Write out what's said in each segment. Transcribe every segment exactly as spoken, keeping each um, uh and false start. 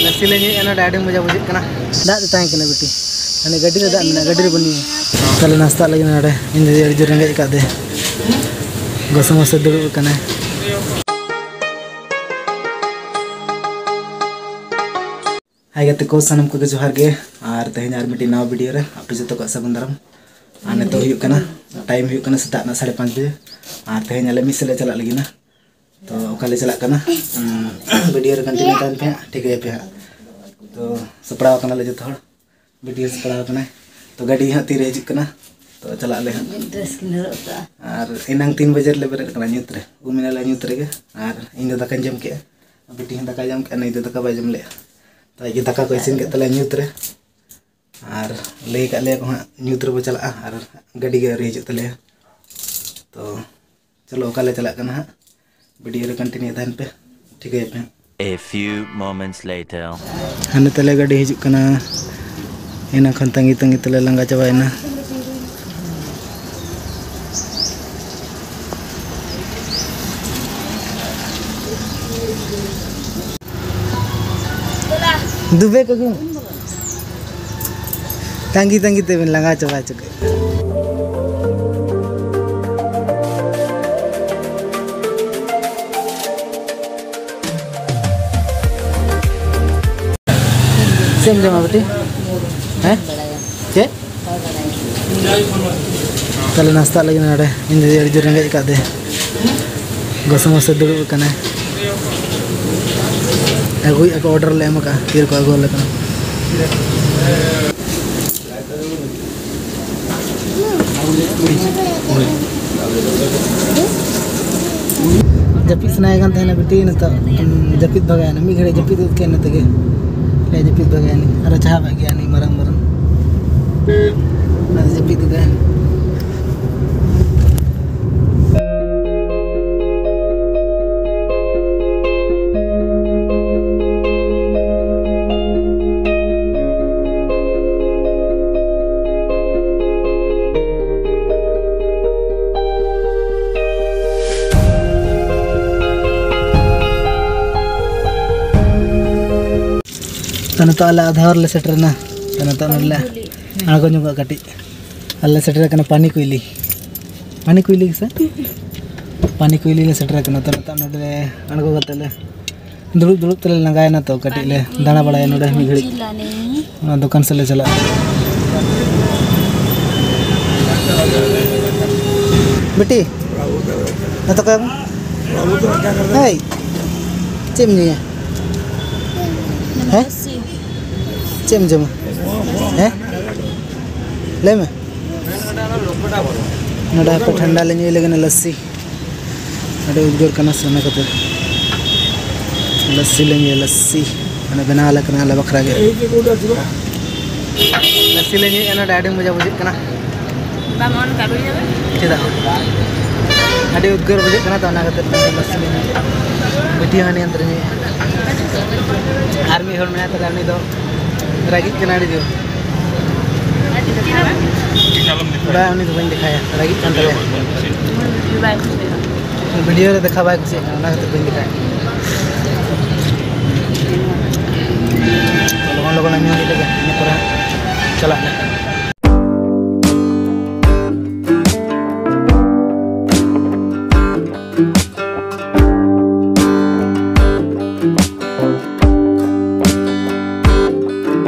ᱞᱟᱹᱥᱤ ᱞᱮ ᱧᱩᱭᱮᱫᱼᱟ ᱱᱚᱰᱮ, ᱟᱹᱰᱤ ᱢᱚᱡᱟ ᱵᱩᱡᱷᱟᱹᱜ ᱠᱟᱱᱟ᱾ ᱫᱟᱜ ᱫᱚ ᱛᱟᱦᱮᱸ ᱠᱟᱱᱟ ᱵᱤᱴᱤ, ᱦᱟᱱᱮ ᱜᱟᱹᱰᱤ ᱨᱮ ᱫᱟᱜ ᱢᱮᱱᱟᱜᱼᱟ, ᱜᱟᱹᱰᱤ ᱨᱮᱵᱚᱱ ᱧᱩᱭᱟ᱾ ᱛᱟᱦᱞᱮ ᱱᱟᱥᱛᱟᱜ ᱞᱟᱹᱜᱤᱫ ᱱᱚᱰᱮ, ᱤᱧ ᱫᱟᱫᱟ ᱟᱹᱰᱤ ᱡᱳᱨ ᱨᱮᱸᱜᱮᱡ ᱟᱠᱟᱫᱮ, ᱜᱚᱥᱚ ᱢᱚᱥᱮ ᱫᱩᱲᱩᱵ ᱟᱠᱟᱱᱟᱭ᱾ ᱦᱟᱭ ᱜᱟᱛᱮ ᱠᱚ, ᱥᱟᱱᱟᱢ ᱠᱚᱜᱮ ᱡᱚᱦᱟᱨ ᱜᱮ᱾ ᱟᱨ ᱛᱮᱦᱮᱧ ᱟᱨ ᱢᱤᱫᱴᱤᱡ ᱱᱟᱣᱟ ᱵᱷᱤᱰᱤᱭᱳ ᱨᱮ ᱟᱯᱮ ᱡᱚᱛᱚ ᱠᱚᱣᱟᱜ ᱥᱟᱹᱜᱩᱱ ᱫᱟᱨᱟᱢ᱾ ᱟᱨ ᱱᱤᱛᱚᱜ ᱦᱩᱭᱩᱜ ᱠᱟᱱᱟ, ᱴᱟᱭᱤᱢ ᱦᱩᱭᱩᱜ ᱠᱟᱱᱟ ᱥᱮᱛᱟᱜ ᱨᱮᱱᱟᱜ ᱥᱟᱲᱮ ᱯᱟᱸᱪ ᱵᱟᱡᱮ᱾ ᱟᱨ ᱛᱮᱦᱮᱧ ᱟᱞᱮ ᱢᱤᱫ ᱥᱮᱫ ᱞᱮ ᱪᱟᱞᱟᱜ ᱞᱟᱹᱜᱤᱫ ᱱᱟ᱾ ᱛᱚ ᱚᱠᱟ ᱞᱮ ᱪᱟᱞᱟᱜ ᱠᱟᱱᱟ, ᱩᱸ, ᱵᱷᱤᱰᱤᱭᱳ ᱨᱮ ᱠᱚᱱᱴᱤᱱᱤᱭᱩ ᱛᱟᱦᱮᱱ ᱯᱮ ᱦᱟᱸᱜ, ᱴᱷᱤᱠᱟᱹᱭᱟᱯᱮ ᱦᱟᱸᱜ᱾ ᱛᱚ ᱥᱟᱯᱲᱟᱣ ᱠᱟᱱᱟᱞᱮ ᱡᱚᱛᱚ ᱦᱚᱲ, ᱵᱷᱤᱰᱤᱭᱳ ᱥᱟᱯᱲᱟᱣ ᱠᱟᱱᱟᱭ᱾ ᱛᱚ ᱜᱟᱹᱰᱤ ᱦᱟᱸᱜ ᱛᱤᱨᱮ ᱦᱤᱡᱩᱜ ᱠᱟᱱᱟ, ᱛᱚ ᱪᱟᱞᱟᱜ ᱟᱞᱮ ᱦᱟᱸᱜ᱾ ᱰᱨᱮᱥ ᱠᱤᱱ ᱦᱚᱨᱚᱜ ᱠᱟᱜᱼᱟ᱾ ᱟᱨ ᱮᱱᱟᱝ ᱛᱤᱱ ᱵᱟᱡᱮ ᱨᱮᱞᱮ ᱵᱮᱨᱮᱫ ᱠᱟᱱᱟ ᱧᱩᱛ ᱨᱮ, ᱩᱢ ᱮᱱᱟᱞᱮ ᱧᱩᱛ ᱨᱮᱜᱮ᱾ ᱟᱨ ᱤᱧ ᱫᱚ ᱫᱟᱠᱟᱧ ᱡᱚᱢ ᱠᱮᱜᱼᱟ, ᱵᱤᱴᱤ ᱦᱚᱸ ᱫᱟᱠᱟᱭ ᱡᱚᱢ ᱠᱮᱜᱼᱟ, ᱱᱩᱭ ᱫᱚ ᱫᱟᱠᱟ ᱵᱟᱭ ᱡᱚᱢ ᱞᱮᱜᱼᱟ᱾ ᱛᱚ ᱟᱡ ᱜᱮ ᱫᱟᱠᱟ ᱠᱚ ᱤᱥᱤᱱ ᱠᱮᱫ ᱛᱟᱞᱮᱭᱟ ᱧᱩᱛ ᱨᱮ᱾ ᱟᱨ ᱞᱟᱹᱭ ᱠᱟᱜ ᱞᱮᱭᱟ ᱠᱚ ᱦᱟᱸᱜ ᱧᱩᱛ ᱨᱮᱵᱚ ᱪᱟᱞᱟᱜᱼᱟ, ᱟᱨ ᱜᱟᱹᱰᱤ ᱜᱮ ᱟᱹᱣᱨᱤ ᱦᱤᱡᱩᱜ ᱛᱟᱞᱮᱭᱟ᱾ ᱛᱚ ᱪᱚᱞᱚ ᱚᱠᱟ ᱞᱮ ᱪᱟᱞᱟᱜ ᱠᱟᱱᱟ ᱦᱟᱸᱜ, ᱵᱷᱤᱰᱤᱭᱳ ᱨᱮ ᱠᱚᱱᱴᱤᱱᱤᱭᱩ ᱛᱟᱦᱮᱱ ᱯᱮ, ᱴᱷᱤᱠᱟᱹᱭᱟᱯᱮ ᱦᱟᱸᱜ᱾ A few moments later. ᱦᱟᱱᱮ ᱛᱟᱞᱮ ᱜᱟᱹᱰᱤ ᱦᱤᱡᱩᱜ ᱠᱟᱱᱟ, ᱮᱱᱟ ᱠᱷᱚᱱ ᱛᱟᱺᱜᱤ ᱛᱟᱺᱜᱤ ᱛᱮᱞᱮ ᱞᱟᱸᱜᱟ ᱪᱟᱵᱟᱭᱮᱱᱟ᱾ ᱫᱩᱵᱮ ᱠᱚᱜᱮ ᱛᱟᱺᱜᱤ ᱛᱟᱺᱜᱤ ᱛᱮᱵᱮᱱ ᱞᱟᱸᱜᱟ ᱪᱟᱵᱟ ᱦᱚᱪᱚ ᱠᱮᱫ᱾ ᱪᱮᱫ ᱮᱢ ᱡᱚᱢᱟ ᱵᱤᱴᱤ? ᱦᱮᱸ? ᱪᱮᱫ? ᱛᱟᱦᱞᱮ ᱱᱟᱥᱛᱟᱜ ᱞᱟᱹᱜᱤᱫ ᱱᱚᱰᱮ ᱤᱧ ᱫᱟᱫᱟ ᱟᱹᱰᱤ ᱡᱳᱨ ᱨᱮᱸᱜᱮᱡ ᱟᱠᱟᱫ ᱫᱮ, ᱜᱚᱥᱚ ᱢᱚᱥᱮ ᱫᱩᱲᱩᱵ ᱟᱠᱟᱱᱟᱭ᱾ ᱟᱹᱜᱩᱭᱮᱫᱼᱟ ᱠᱚ, ᱚᱰᱟᱨ ᱞᱮ ᱮᱢ ᱟᱠᱟᱫᱼᱟ, ᱛᱤᱨᱮᱠᱚ ᱟᱹᱜᱩ ᱟᱞᱮ ᱠᱟᱱᱟ᱾ ᱡᱟᱹᱯᱤᱫ ᱥᱟᱱᱟᱭᱮ ᱠᱟᱱ ᱛᱟᱦᱮᱱᱟ ᱵᱤᱴᱤ, ᱱᱤᱛᱚᱜ, ᱩᱸ, ᱡᱟᱹᱯᱤᱫ ᱵᱷᱟᱜᱟᱭᱮᱱᱟ᱾ ᱢᱤᱫ ᱜᱷᱟᱹᱲᱤᱡ ᱡᱟᱹᱯᱤᱫ ᱜᱚᱫ ᱠᱮᱫ ᱤᱱᱟᱹ ᱛᱮᱜᱮ᱾ ᱞᱟᱹᱭ ᱡᱟᱹᱯᱤᱫ ᱵᱷᱟᱜᱟᱭᱮᱱᱟ᱾ ᱟᱨᱚ ᱪᱟᱦᱟᱵ ᱜᱮᱭᱟ ᱩᱱᱤ ᱢᱟᱨᱟᱝ ᱢᱟᱨᱟᱝ᱾ ᱚᱱᱟ ᱛᱮ ᱡᱟᱹᱯᱤᱫ ᱜᱚᱫ ᱮᱱᱟ᱾ ᱛᱚ, ᱱᱤᱛᱚᱜ ᱟᱞᱮ ᱟᱫᱷᱟ ᱦᱚᱨ ᱞᱮ ᱥᱮᱴᱮᱨᱮᱱᱟ᱾ ᱛᱚ, ᱱᱤᱛᱚᱜ ᱱᱚᱰᱮ ᱞᱮ ᱟᱬᱜᱚ ᱧᱚᱜᱚᱜᱼᱟ ᱠᱟᱹᱴᱤᱡ᱾ ᱟᱞᱮ ᱞᱮ ᱥᱮᱴᱮᱨ ᱟᱠᱟᱱᱟ ᱯᱟᱱᱤ ᱠᱩᱭᱞᱤ᱾ ᱯᱟᱱᱤ ᱠᱩᱭᱞᱤ ᱜᱮᱥᱮ? ᱯᱟᱱᱤ ᱠᱩᱭᱞᱤ ᱞᱮ ᱥᱮᱴᱮᱨ ᱟᱠᱟᱱᱟ᱾ ᱛᱚ, ᱱᱤᱛᱚᱜ ᱱᱚᱰᱮ ᱞᱮ ᱟᱬᱜᱚ ᱠᱟᱛᱮ ᱞᱮ ᱫᱩᱲᱩᱵ ᱫᱩᱲᱩᱵ ᱛᱮᱞᱮ ᱞᱟᱸᱜᱟᱭᱮᱱᱟ, ᱛᱚ ᱠᱟᱹᱴᱤᱡ ᱞᱮ ᱫᱟᱬᱟ ᱵᱟᱲᱟᱭᱟ ᱱᱚᱰᱮ ᱢᱤᱫ ᱜᱷᱟᱹᱲᱤᱡ᱾ ᱚᱱᱟ ᱫᱚᱠᱟᱱ ᱥᱮᱫ ᱞᱮ ᱪᱟᱞᱟᱜᱼᱟ᱾ ᱵᱤᱴᱤ, ᱱᱚᱛᱮ ᱠᱚᱭᱚᱜ ᱢᱮ᱾ ᱦᱮᱭ, ᱪᱮᱫ ᱮᱢ ᱧᱩᱭᱟ? ᱦᱮᱸ? ᱪᱮᱫ ᱮᱢ ᱡᱚᱢᱟ? ᱦᱮᱸ? ᱞᱟᱹᱭ ᱢᱮ᱾ ᱱᱚᱰᱮ ᱦᱟᱯᱮ ᱴᱷᱟᱱᱰᱟ ᱞᱮ ᱧᱩᱭ ᱞᱟᱹᱜᱤᱫ, ᱞᱟᱹᱥᱥᱤ᱾ ᱟᱹᱰᱤ ᱩᱫᱽᱜᱟᱹᱨ ᱠᱟᱱᱟ ᱥᱮ, ᱚᱱᱟ ᱠᱷᱟᱹᱛᱤᱨ ᱞᱟᱹᱥᱥᱤ ᱞᱮ ᱧᱩᱭᱟ, ᱞᱟᱹᱥᱥᱤ᱾ ᱢᱟᱱᱮ ᱵᱮᱱᱟᱣ ᱟᱞᱮ ᱠᱟᱱᱟ ᱟᱞᱮ ᱵᱟᱠᱷᱨᱟ ᱜᱮ᱾ ᱞᱟᱹᱥᱥᱤ ᱞᱮ ᱧᱩᱭᱮᱫᱼᱟ ᱱᱚᱰᱮ, ᱟᱹᱰᱤ ᱢᱚᱡᱟ ᱵᱩᱡᱷᱟᱹᱜ ᱠᱟᱱᱟ᱾ ᱵᱟᱢ on ᱠᱟᱜ video? ᱪᱮᱫᱟᱜ? ᱟᱹᱰᱤ ᱩᱫᱽᱜᱟᱹᱨ ᱵᱩᱡᱷᱟᱹᱜ ᱠᱟᱱᱟ ᱛᱚ, ᱚᱱᱟ ᱠᱷᱟᱹᱛᱤᱨ ᱞᱟᱹᱥᱥᱤ ᱞᱮ ᱧᱩᱭᱮᱫᱼᱟ᱾ ᱵᱤᱴᱤ ᱦᱚᱸ ᱦᱟᱹᱱᱤ ᱦᱟᱱᱛᱮ ᱨᱮ ᱧᱩᱭᱮᱫᱼᱟ᱾ ᱟᱨ ᱢᱤᱫ ᱦᱚᱲ ᱢᱮᱱᱟᱭ ᱛᱟᱞᱮᱭᱟ, ᱩᱱᱤ ᱫᱚ ᱨᱟᱹᱜᱤᱜ ᱠᱟᱱᱟ ᱟᱹᱰᱤ ᱡᱳᱨ᱾ ᱵᱟᱝ, ᱩᱱᱤ ᱫᱚ ᱵᱟᱹᱧ ᱫᱮᱠᱷᱟᱭᱟ, ᱨᱟᱹᱜᱤᱜ ᱠᱟᱱ ᱛᱟᱞᱮᱭᱟ᱾ ᱵᱷᱤᱰᱤᱭᱳ ᱨᱮ ᱫᱮᱠᱷᱟᱣ ᱵᱟᱭ ᱠᱩᱥᱤᱭᱟᱜ ᱠᱟᱱᱟ, ᱚᱱᱟ ᱠᱷᱟᱹᱛᱤᱨ ᱵᱟᱹᱧ ᱫᱮᱠᱷᱟᱭᱟ᱾ ᱞᱚᱜᱚᱱ ᱞᱚᱜᱚᱱ ᱧᱩ ᱤᱫᱤ ᱞᱮᱜᱮ, ᱤᱱᱟᱹ ᱯᱚᱨᱮ ᱦᱟᱸᱜ ᱪᱟᱞᱟᱜ ᱢᱮ᱾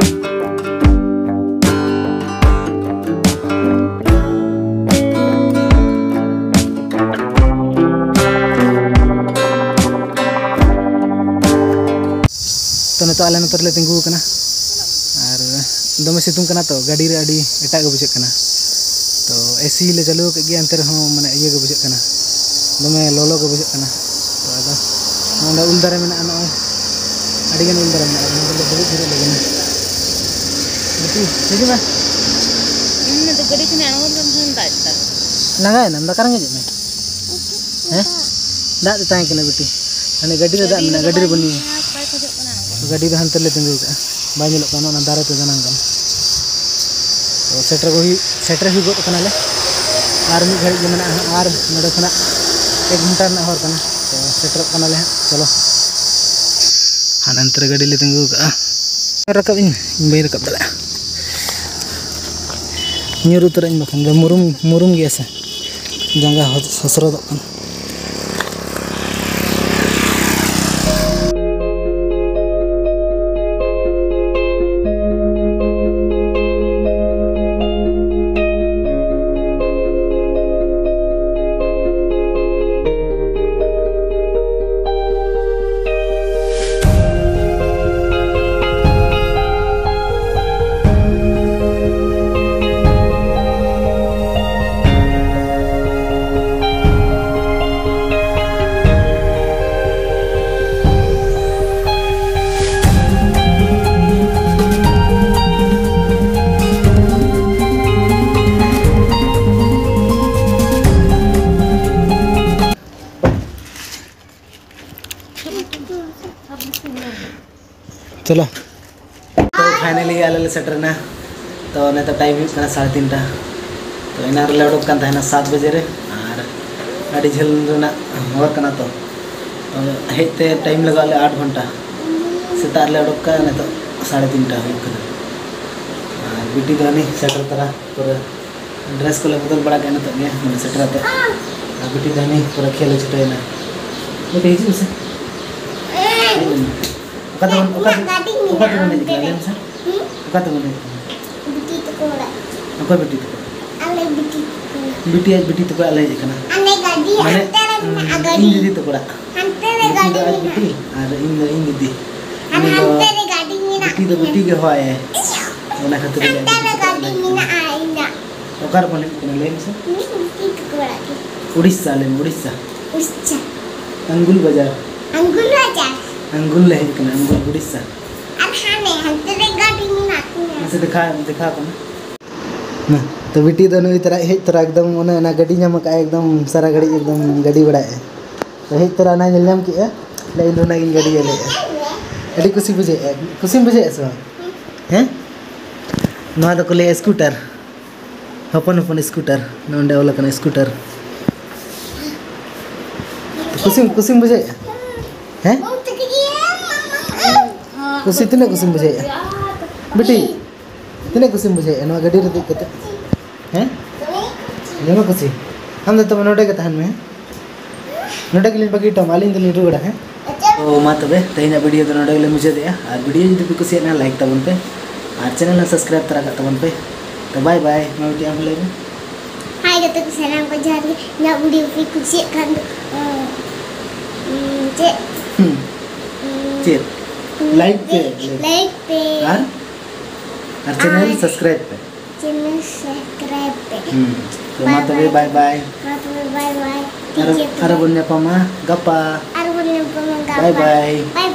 ᱛᱚ, ᱱᱤᱛᱚᱜ ᱟᱞᱮ ᱱᱚᱛᱮ ᱨᱮᱞᱮ ᱛᱤᱸᱜᱩ ᱟᱠᱟᱱᱟ ᱟᱨ ᱫᱚᱢᱮ ᱥᱤᱛᱩᱝ ᱠᱟᱱᱟ ᱛᱚ, ᱜᱟᱹᱰᱤ ᱨᱮ ᱟᱹᱰᱤ ᱮᱴᱟᱜ ᱜᱮ ᱵᱩᱡᱷᱟᱹᱜ ᱠᱟᱱᱟ᱾ ᱛᱚ, ᱮᱥᱤ ᱞᱮ ᱪᱟᱹᱞᱩ ᱟᱠᱟᱫ ᱜᱮᱭᱟ, ᱮᱱᱛᱮ ᱨᱮᱦᱚᱸ ᱢᱟᱱᱮ ᱤᱭᱟᱹ ᱜᱮ ᱵᱩᱡᱷᱟᱹᱜ ᱠᱟᱱᱟ, ᱫᱚᱢᱮ ᱞᱚᱞᱚ ᱜᱮ ᱵᱩᱡᱷᱟᱹᱜ ᱠᱟᱱᱟ᱾ ᱛᱚ, ᱟᱫᱚ ᱱᱚᱰᱮ ᱩᱞ ᱫᱟᱨᱮ ᱢᱮᱱᱟᱜᱼᱟ, ᱱᱚᱜᱼᱚᱭ ᱟᱹᱰᱤ ᱜᱟᱱ ᱩᱞ ᱫᱟᱨᱮ ᱢᱮᱱᱟᱜᱼᱟ, ᱱᱚᱰᱮ ᱞᱮ ᱫᱩᱲᱩᱵ ᱡᱤᱨᱟᱹᱜ ᱞᱟᱹᱜᱤᱫ᱾ ᱵᱤᱴᱤ, ᱦᱤᱡᱩᱜ ᱢᱮ᱾ ᱤᱧ ᱫᱚ ᱜᱟᱹᱰᱤ ᱠᱷᱚᱱᱟᱜ ᱟᱬᱜᱚ ᱞᱮᱱᱠᱷᱟᱱ ᱫᱟᱜ ᱮᱫᱟ᱾ ᱞᱟᱸᱜᱟᱭᱮᱱᱟᱢ, ᱫᱟᱠᱟ ᱨᱮᱸᱜᱮᱡ ᱢᱮ? ᱦᱮᱸ? ᱫᱟᱜ ᱫᱚ ᱛᱟᱦᱮᱸ ᱠᱟᱱᱟ ᱵᱤᱴᱤ, ᱦᱟᱱᱮ ᱜᱟᱹᱰᱤ ᱨᱮ ᱫᱟᱜ ᱢᱮᱱᱟᱜᱼᱟ, ᱜᱟᱹᱰᱤ ᱨᱮ ᱵᱟᱹᱱᱩᱜᱼᱟ᱾ ᱜᱟᱹᱰᱤ ᱫᱚ ᱦᱟᱱᱛᱮ ᱨᱮᱞᱮ ᱛᱤᱸᱜᱩ ᱠᱟᱜᱼᱟ, ᱵᱟᱭ ᱧᱮᱞᱚᱜ ᱠᱟᱱᱟ, ᱚᱱᱟ ᱫᱟᱨᱮ ᱛᱮ ᱫᱟᱱᱟᱝ ᱠᱟᱱᱟ᱾ ᱛᱚ ᱥᱮᱴᱮᱨ ᱠᱚ ᱦᱩᱭᱩᱜ, ᱥᱮᱴᱮᱨ ᱦᱩᱭ ᱜᱚᱫ ᱠᱟᱱᱟᱞᱮ᱾ ᱟᱨ ᱢᱤᱫ ᱜᱷᱟᱹᱲᱤᱡ ᱜᱮ ᱢᱮᱱᱟᱜᱼᱟ ᱦᱟᱸᱜ, ᱟᱨ ᱱᱚᱰᱮ ᱠᱷᱚᱱᱟᱜ ᱮᱠ ᱜᱷᱚᱱᱴᱟ ᱨᱮᱱᱟᱜ ᱦᱚᱨ ᱠᱟᱱᱟ᱾ ᱛᱚ ᱥᱮᱴᱮᱨᱚᱜ ᱠᱟᱱᱟᱞᱮ ᱦᱟᱸᱜ, ᱪᱚᱞᱚ᱾ ᱦᱟᱱᱮ ᱦᱟᱱᱛᱮ ᱨᱮ ᱜᱟᱹᱰᱤ ᱞᱮ ᱛᱤᱸᱜᱩ ᱠᱟᱜᱼᱟ᱾ ᱨᱟᱠᱟᱵ ᱤᱧ, ᱤᱧ ᱵᱟᱹᱧ ᱨᱟᱠᱟᱵ ᱫᱟᱲᱮᱭᱟᱜᱼᱟ᱾ ᱧᱩᱨ ᱩᱛᱟᱹᱨᱚᱜ ᱤᱧ ᱵᱟᱠᱷᱟᱱ ᱫᱚ, ᱢᱩᱨᱩᱢ, ᱢᱩᱨᱩᱢ ᱜᱮᱭᱟ ᱥᱮ, ᱡᱟᱸᱜᱟ ᱦᱚ-, ᱥᱚᱥᱨᱚᱫᱚᱜ ᱠᱟᱱᱟ᱾ ᱪᱚᱞᱚ᱾ ᱛᱚ, finally ᱟᱞᱮ ᱞᱮ ᱥᱮᱴᱮᱨᱮᱱᱟ᱾ ᱛᱚ, ᱱᱤᱛᱚᱜ time ᱦᱩᱭᱩᱜ ᱠᱟᱱᱟ ᱥᱟᱲᱮ ᱛᱤᱱᱴᱟ᱾ ᱛᱚ, ᱮᱱᱟᱝ ᱨᱮᱞᱮ ᱩᱰᱩᱠ ᱠᱟᱱ ᱛᱟᱦᱮᱱᱟ ᱥᱟᱛ ᱵᱟᱡᱮ ᱨᱮ, ᱟᱨ ᱟᱹᱰᱤ ᱡᱷᱟᱹᱞ ᱨᱮᱱᱟᱜ ᱦᱚᱨ ᱠᱟᱱᱟ᱾ ᱛᱚ, ᱛᱚ, ᱦᱮᱡ ᱛᱮ time ᱞᱟᱜᱟᱣ ᱞᱮ ᱟᱴ ᱜᱷᱚᱱᱴᱟ᱾ ᱥᱮᱛᱟᱜ ᱨᱮᱞᱮ ᱩᱰᱩᱠ ᱠᱟᱱᱟ, ᱱᱤᱛᱚᱜ ᱥᱟᱲᱮ ᱛᱤᱱᱴᱟ ᱦᱩᱭᱩᱜ ᱠᱟᱱᱟ᱾ ᱟᱨ ᱵᱤᱴᱤ ᱫᱚ ᱦᱟᱹᱱᱤ ᱥᱮᱴᱮᱨ ᱛᱟᱨᱟ ᱯᱩᱨᱟᱹ᱾ Dress ᱠᱚᱞᱮ ᱵᱚᱫᱚᱞ ᱵᱟᱲᱟ ᱠᱮᱫᱟ ᱱᱤᱛᱚᱜ ᱜᱮ, ᱱᱚᱰᱮ ᱥᱮᱴᱮᱨ ᱠᱟᱛᱮ᱾ ᱟᱨ ᱵᱤᱴᱤ ᱫᱚ ᱦᱟᱹᱱᱤ ᱯᱩᱨᱟᱹ ᱠᱷᱮᱞ ᱮ ᱪᱷᱩᱴᱟᱹᱣᱮᱱᱟ᱾ ᱵᱤᱴᱤ, ᱦᱤᱡᱩᱜ ᱢᱮᱥᱮ᱾ ᱦᱮᱡ ᱞᱮᱱ ᱢᱮ᱾ ᱚᱠᱟ ᱛᱮᱵᱚᱱ, ᱚᱠᱟ, ᱚᱠᱟ ᱛᱮᱵᱚᱱ ᱦᱮᱡ ᱠᱟᱱᱟ? ᱞᱟᱹᱭ ᱢᱮᱥᱮ᱾ ᱦᱩᱸ? ᱚᱠᱟ ᱛᱮᱵᱚᱱ ᱦᱮᱡ ᱠᱟᱱᱟ? ᱵᱤᱴᱤ ᱛᱟᱠᱚ ᱚᱲᱟᱜ᱾ ᱚᱠᱚᱭ ᱵᱤᱴᱤ ᱛᱟᱠᱚ? ᱟᱞᱮ ᱵᱤᱴᱤ ᱛᱟᱠᱚ᱾ ᱵᱤᱴᱤ ᱟᱡ ᱵᱤᱴᱤ ᱛᱟᱠᱚ ᱚᱲᱟᱜ ᱞᱮ ᱦᱮᱡ ᱠᱟᱱᱟ᱾ ᱟᱞᱮ ᱜᱟᱹᱰᱤ ᱢᱟᱱᱮ, ᱦᱟᱱᱛᱮ ᱨᱮ ᱢᱮᱱᱟᱜᱼᱟ, ᱜᱟᱹᱰᱤ᱾ ᱤᱧ ᱫᱤᱫᱤ ᱛᱟᱠᱚ ᱚᱲᱟᱜ᱾ ᱦᱟᱱᱛᱮ ᱨᱮ ᱵᱤᱴᱤ ᱫᱚ ᱜᱟᱹᱰᱤ ᱟᱡ ᱢᱮᱱᱟᱜᱼᱟ᱾ ᱵᱤᱴᱤ ᱟᱨ ᱤᱧ ᱫᱚ ᱤᱧ ᱫᱤᱫᱤ᱾ ᱟᱨ ᱩᱱᱤ ᱫᱚ ᱦᱟᱱᱛᱮ ᱨᱮ ᱜᱟᱹᱰᱤ ᱢᱮᱱᱟᱜ ᱵᱤᱴᱤ ᱫᱚ ᱛᱤᱧᱟᱹ᱾ ᱵᱤᱴᱤ ᱜᱮ ᱦᱚᱦᱚᱣᱟᱭᱟᱭ᱾ ᱚᱱᱟ ᱠᱷᱟᱹᱛᱤᱨ ᱜᱮ ᱦᱟᱱᱛᱮ ᱨᱮ ᱜᱟᱹᱰᱤ ᱢᱮᱱᱟᱜᱼᱟ ᱤᱧᱟᱹᱜ᱾ ᱚᱠᱟ ᱨᱮᱵᱚᱱ ᱦᱮᱡ ᱠᱟᱱᱟ ᱞᱟᱹᱭ ᱢᱮᱥᱮ? ᱦᱩᱸ, ᱵᱤᱴᱤ ᱛᱟᱠᱚ ᱚᱲᱟᱜ ᱜᱮ᱾ ᱩᱲᱤᱥᱥᱟ ᱞᱟᱹᱭ ᱢᱮ, ᱩᱲᱤᱥᱥᱟ᱾ ᱩᱲᱤᱥᱥᱟ᱾ ᱟᱝᱜᱩᱞ ᱵᱟᱡᱟᱨ᱾ ᱟᱝᱜᱩᱞ ᱵᱟᱡᱟᱨ᱾ ᱟᱝᱜᱩᱞ ᱞᱮ ᱦᱮᱡ ᱠᱟᱱᱟ, ᱟᱝᱜᱩᱞ, ᱩᱲᱤᱥᱥᱟ᱾ ᱟᱨ ᱦᱟᱱᱮ ᱦᱟᱱᱛᱮ ᱨᱮ ᱜᱟᱹᱰᱤ ᱢᱮᱱᱟᱜ ᱛᱤᱧᱟᱹ᱾ ᱢᱟᱥᱮ ᱫᱮᱠᱷᱟ, ᱫᱮᱠᱷᱟ ᱠᱚᱢ᱾ ᱱᱟ, ᱛᱚ ᱵᱤᱴᱤ ᱫᱚ ᱱᱩᱭ ᱛᱚᱨᱟ ᱦᱮᱡ ᱛᱚᱨᱟ ᱮᱠᱫᱚᱢ ᱚᱱᱮ ᱚᱱᱟ ᱜᱟᱹᱰᱤ ᱧᱟᱢ ᱟᱠᱟᱫᱼᱟᱭ, ᱮᱠᱫᱚᱢ ᱥᱟᱨᱟ ᱜᱷᱟᱹᱲᱤᱡ ᱮᱠᱫᱚᱢ ᱜᱟᱹᱰᱤ ᱵᱟᱲᱟᱭᱮᱫᱼᱟᱭ᱾ ᱛᱚ ᱦᱮᱡ ᱛᱚᱨᱟ ᱚᱱᱟ ᱧᱮᱞ ᱧᱟᱢ ᱠᱮᱫᱼᱟ, ᱞᱟᱹᱭ ᱤᱧ ᱫᱚ ᱚᱱᱟᱜᱤᱧ ᱜᱟᱹᱰᱤᱭᱟ ᱞᱟᱹᱭᱮᱫᱼᱟ᱾ ᱟᱹᱰᱤ ᱠᱩᱥᱤ ᱵᱩᱡᱷᱟᱹᱣᱮᱫᱼᱟ, ᱠᱩᱥᱤᱢ ᱵᱩᱡᱷᱟᱹᱣᱮᱫᱼᱟ ᱥᱮ ᱵᱟᱝ? ᱦᱮᱸ? ᱱᱚᱣᱟ ᱫᱚᱠᱚ ᱞᱟᱹᱭᱟ scooter, ᱦᱚᱯᱚᱱ ᱦᱚᱯᱚᱱ scooter, ᱱᱚᱰᱮ ᱚᱞ ᱟᱠᱟᱱᱟ scooter᱾ ᱠᱩᱥᱤᱢ, ᱠᱩᱥᱤᱢ ᱵᱩᱡᱷᱟᱹᱣᱮᱫᱼᱟ? ᱦᱮᱸ? ᱠᱩᱥᱤ, ᱛᱤᱱᱟᱹᱜ ᱠᱩᱥᱤᱢ ᱵᱩᱡᱷᱟᱹᱣᱮᱫᱼᱟ? ᱵᱤᱴᱤ, ᱛᱤᱱᱟᱹᱜ ᱠᱩᱥᱤᱢ ᱵᱩᱡᱷᱟᱹᱣᱮᱫᱼᱟ ᱱᱚᱣᱟ ᱜᱟᱹᱰᱤ ᱨᱮ ᱫᱮᱡ ᱠᱟᱛᱮ? ᱦᱮᱸ? ᱫᱚᱢᱮ ᱠᱩᱥᱤ᱾ ᱟᱢ ᱫᱚ ᱛᱚᱵᱮ ᱱᱚᱰᱮ ᱜᱮ ᱛᱟᱦᱮᱱ ᱢᱮ, ᱦᱮᱸ? ᱱᱚᱰᱮ ᱜᱮᱞᱤᱧ ᱵᱟᱹᱜᱤ ᱦᱚᱴᱚ ᱟᱢᱟ, ᱟᱹᱞᱤᱧ ᱫᱚᱞᱤᱧ ᱨᱩᱣᱟᱹᱲᱟ, ᱦᱮᱸ? ᱛᱚ ᱢᱟ ᱛᱚᱵᱮ, ᱛᱮᱦᱮᱧᱟᱜ video ᱫᱚ ᱱᱚᱰᱮ ᱜᱮᱞᱮ ᱢᱩᱪᱟᱹᱫᱮᱜᱼᱟ᱾ ᱟᱨ video ᱡᱩᱫᱤ ᱯᱮ ᱠᱩᱥᱤᱭᱟᱜ ᱠᱷᱟᱱ like ᱛᱟᱵᱚᱱ ᱯᱮ, ᱟᱨ channel ᱦᱚᱸ subscribe ᱛᱚᱨᱟ ᱠᱟᱜ ᱛᱟᱵᱚᱱ ᱯᱮ᱾ ᱛᱚ bye bye, ᱢᱟ ᱵᱤᱴᱤ ᱟᱢ ᱦᱚᱸ ᱞᱟᱹᱭ ᱢᱮ᱾ Hi ᱜᱟᱛᱮ ᱠᱚ ᱥᱟᱱᱟᱢ ᱠᱚ ᱡᱚᱦᱟᱨ ᱜᱮ᱾ ᱤᱧᱟᱹᱜ video ᱯᱮ ᱠᱩᱥᱤᱭᱟᱜ ᱠᱷᱟᱱ ᱫᱚ, ᱩᱸ, ᱩᱸ, ᱪᱮᱫ? ᱦᱩᱸ᱾ ᱩᱸ, ᱪᱮᱫ? Like ᱯᱮ, like᱾ Like ᱯᱮ᱾ ᱟᱨ, ᱟᱨ channel ᱟᱨ subscribe ᱯᱮ᱾ Channel subscribe ᱯᱮ᱾ ᱦᱩᱸ᱾ ᱛᱚ ᱢᱟ ᱛᱚᱵᱮ, bye bye᱾ ᱢᱟ ᱛᱚᱵᱮ, bye bye᱾ ᱟᱨ, ᱴᱷᱤᱠ ᱜᱮᱭᱟ ᱛᱚᱵᱮ᱾ ᱟᱨᱚ ᱵᱚᱱ ᱧᱟᱯᱟᱢᱟ ᱜᱟᱯᱟ᱾ ᱟᱨᱚ ᱵᱚᱱ ᱧᱟᱯᱟᱢᱟ ᱜᱟᱯᱟ᱾ Bye bye᱾ Bye